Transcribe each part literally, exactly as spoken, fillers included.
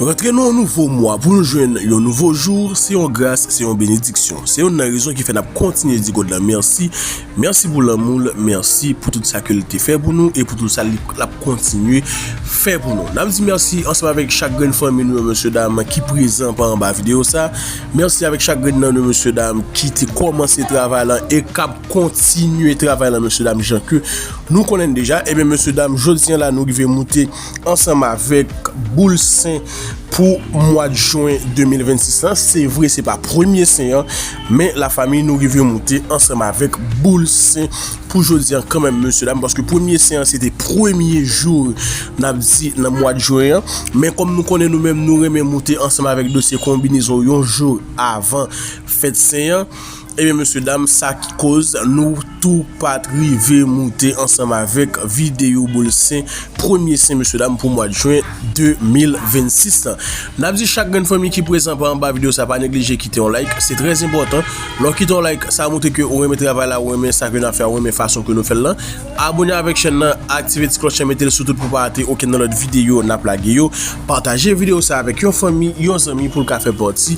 Rantre nan yon nouvo mwa pou nou jwenn yon nouvo jou, se yon gras, se yon benediksyon. Se youn nan rezon ki fè n ap kontinye di God la mèsi. Mèsi pou lanmou l, mèsi pou tout sa ke l te fè pou nou e pou tout sa li, l ap kontinye fè pou nou. N ap di mèsi ansanm avèk chak grenn fanmi nou yo, mesye dam, ki prezan pa anba videyo sa. Mèsi avèk chak grenn nan nou, mesye dam, ki te kòmanse travay la e k ap kontinye travay la, mesye dam, jan ke nou konnen deja. Ebyen, mesye dam, jodi a la, nou rive moute ansanm avèk boul sen pou mwa de jen de mil vennsis lan. Se vre, se pa premye sen an, men lafanmi nou rive moute ansanm avèk boul sen pou jodi a kanmenm, mesye dam, paske premye sen an, se te premye jou, n ap di, nan mwa de jen an. Men kòm nou konnen, nou menm, nou renmen moute ansanm avèk dosye konbinezon yon jou avan fèt sen an. Ebyen, mesye dam, sa ki koz nou tou pa t rive moute ansanm avèk videyo boul sen, premye sen, mesye dam, pou mwa de jen de mil vennsis lan. N ap di chak grenn fanmi ki prezan pa anba videyo sa, pa neglije kite yon like, se trè enpòtan. Lè w kite yon like, sa montre ke ou renmen travay la, ou renmen sa ke n ap fè, ou renmen fason ke nou fè l lan. Abòne avèk chèn nan, aktive ti klòch lan, mete l sou tout pou pa rate okenn nan lòt videyo n ap lage yo. Pataje videyo sa avèk yon fanmi, yon zanmi pou l ka fè pati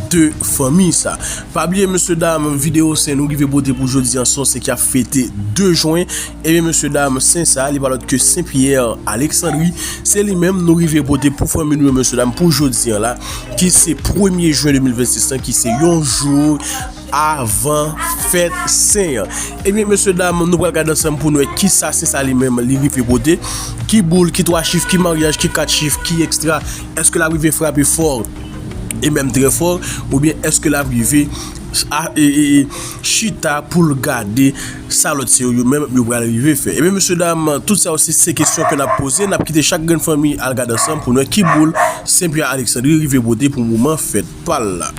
de fanmi sa. Pa bliye, mesye dam, videyo sen nou rive pote pou jodi an, se yon sen ki ap fete de jen. Ebyen, mesye dam, sen sa, li pa lòt ke Sen Pyè Aleksandri. Se li menm nou rive pote pou fanmi nou yo, mesye dam, pou jodi an la, ki se premye jen de mil vennsis lan, ki se yon jou avan fèt sen an. Ebyen, mesye dam, nou pral gade ansanm pou nou wè kisa sen sa li menm li rive pote. Ki boul, ki twa chif, ki maryaj, ki kat chif, ki ekstra. Èske l ap rive frape fò e menm trè fò, oubyen èske l ap rive a, e, e, e, chita pou l gade sa lòt sen yo, yo menm yo pral rive fè? Ebyen, mesye dam, tout sa yo se, se kesyon ke n ap poze. N ap kite chak grenn fanmi al gade ansanm pou nou wè ki boul Sen Pyè Aleksandri rive pote pou moman fèt pa l la.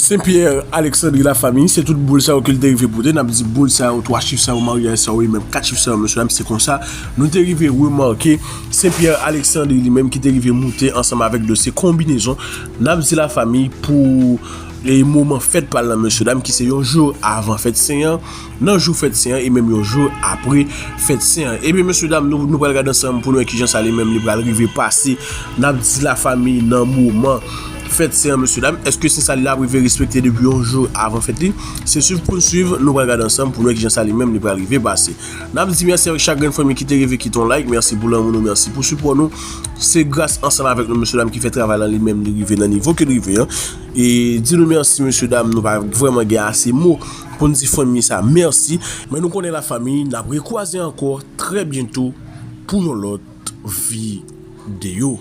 Sen Pyè Aleksandri, lafanmi, se tout boul sa yo ke l te rive pote. N ap di boul sa yo, twa chif sa yo, maryaj sa yo, e menm kat chif sa yo, mesye dam, se konsa nou te rive remake Sen Pyè Aleksandri li menm ki te rive moute ansanm avèk dosye konbinezon. N ap di lafanmi pou e moman fèt pa l lan, mesye dam, ki se yon jou avan fèt sen an, nan jou fèt sen an, e menm yon jou apre fèt sen an. Ebyen, mesye dam, nou, nou pral gade ansanm pou nou wè kijan sa li menm li pral rive pase. N ap di lafanmi nan moman fèt sen an, mesye dam, èske sen sa li la ap rive respekte depi yon jou avan fèt li? Se swiv pou n swiv, nou pral gade ansanm pou nou wè kijan sa li menm li pral rive pase. N ap di mèsi avèk chak grenn fanmi ki te rive kite yon like, mèsi pou lanmou nou, mèsi pou sipò nou. Se gras ansanm avèk nou, mesye dam, ki fè travay lan li menm li rive nan nivo ke l rive an. E di nou mèsi, mesye dam, nou pa vrèman gen ase mo pou n di fanmi sa mèsi. Men nou konnen lafanmi, n ap rekwaze ankò trè byento pou yon lòt videyo.